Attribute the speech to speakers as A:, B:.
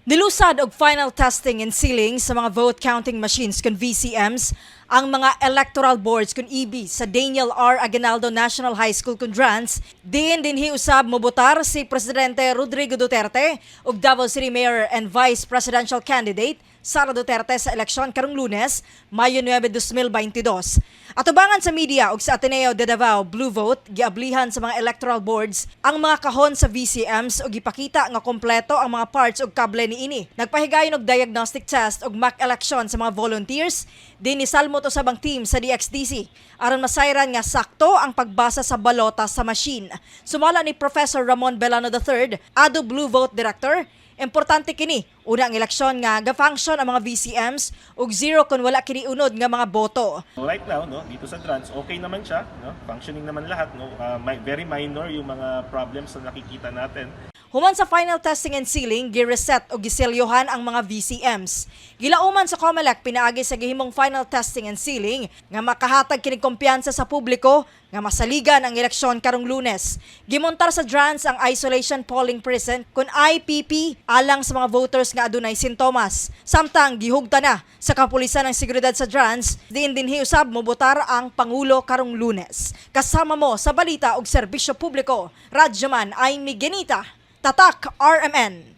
A: Nilusad og final testing and sealing sa mga vote counting machines kun VCMs ang mga electoral boards kun EB sa Daniel R. Aguinaldo National High School kun Drance. Diin dinhi usab mobotar si Presidente Rodrigo Duterte ug Davao City Mayor and Vice Presidential Candidate Sara Duterte sa eleksyon karong Lunes, Mayo 9, 2022. Atubangan sa media ug sa Ateneo de Davao Blue Vote, giablihan sa mga electoral boards ang mga kahon sa VCMs ug gipakita nga kompleto ang mga parts ug kable niini. Nagpahigayon og diagnostic test ug mock election sa mga volunteers, din nisalmot usab ang team sa DXDC aron masayran nga sakto ang pagbasa sa balota sa machine. Sumala ni Professor Ramon Belano III, ADO Blue Vote Director, importante kini una ang eleksyon nga ga-function ang mga VCMs ug zero kung wala kini unod nga mga boto.
B: Right now, no, dito sa Drance, okay naman siya, no? Functioning naman lahat, no? Very minor yung mga problems na nakikita natin.
A: Human sa final testing and sealing, gi-reset o giselyohan ang mga VCMs. Gilauman sa COMELEC pinaagi sa gihimong final testing and sealing nga makahatag kini kumpiyansa sa publiko nga masaligan ang eleksyon karong Lunes. Gimontar sa Drance ang isolation polling precinct kun IPP alang sa mga voters nga adunay sintomas. Samtang gihugta na sa kapulisan ang seguridad sa Drance, diin dinhi usab mobotar ang pangulo karong Lunes. Kasama mo sa balita ug serbisyo publiko, Radyoman Aimee Genita. Tatak RMN.